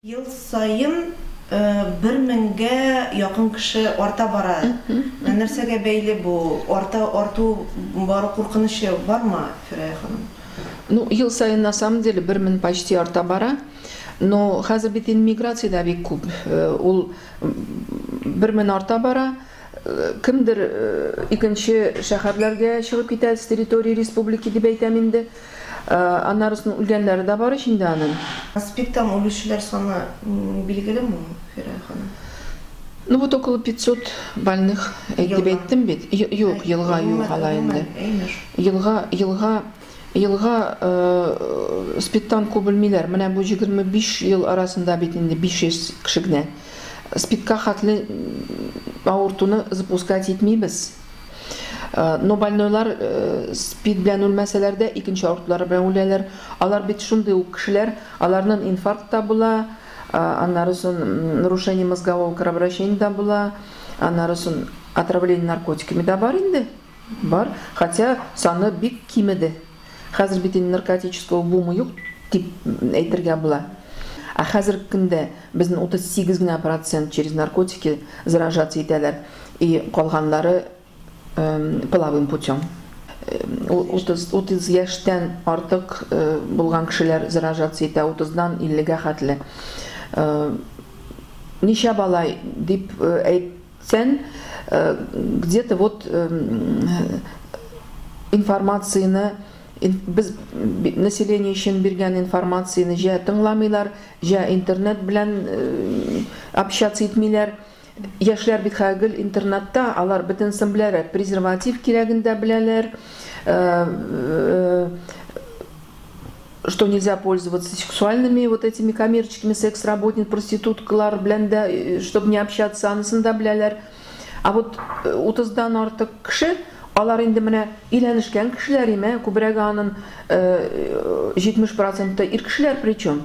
Ел саен бер меңгә якын кеше арта бара. Нәрсәгә бәйле бу? Арта, арту бару куркынычы бармы, Фирая ханым? Ну, ел саен на самом деле 1000 почти арта бара. Но хәзер бит инде миграция дә бик күп. Ул 1000 арта бара. Кемдер икенче шәһәрләргә чыгып китә с территории республики дип әйтәм инде. Аннарысын үлгәннәре дә бар ич инде аның. СПИДтан үлүчеләр саны билгелеме ул, Фирая ханым? Ну вот около 500 больных дип әйттем бит. Юк, елга юк алай инде. Елга, елга, елга СПИДтан күп үлмиләр. Менә бу 25 ел арасында бит инде 500 кеше генә. СПИДка хәтле авыртуны запускать итмибез. Но больнойлар СПИД белән үлмәсәләр дә, икенче авыртулары белән үләләр. Алар бит шундый ук кешеләр, аларның инфаркт та була, аннары соң нарушение мозгового кровообращения да була, аннары соң отравление наркотиками да бар инде. Бар. Хотя саны бик кимеде. Хәзер бит инде наркотического бума юк дип әйтергә була. Ә хәзерге көндә безнең 38 генә процент через наркотики заражаться итәләр. И калганнары половым путем. 30 яшьтән артык булган кешеләр заражаться итә, 30-дан 50-гә хәтле. Ничә бала дип әйтсәң, где-то вот информацияне без население өчен биргән информацияне җә тыңламыйлар, җә интернет белән общаться итмиләр. Яшьләр бит хәзер интернетта, алар бөтенесен беләләр, презерватив кирәген дә беләләр, что нельзя пользоваться сексуальными вот этими коммерческими секс-работниц, проституткалар белән дә, чтобы не общаться, анысын да беләләр. А вот 30-дан артык кеше, алар инде менә өйләнешкән кешеләр име, күбрәге аның 70% ир кешеләр причем.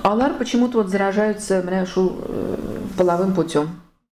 Алар почему-то вот заражаются менә шул половым путем.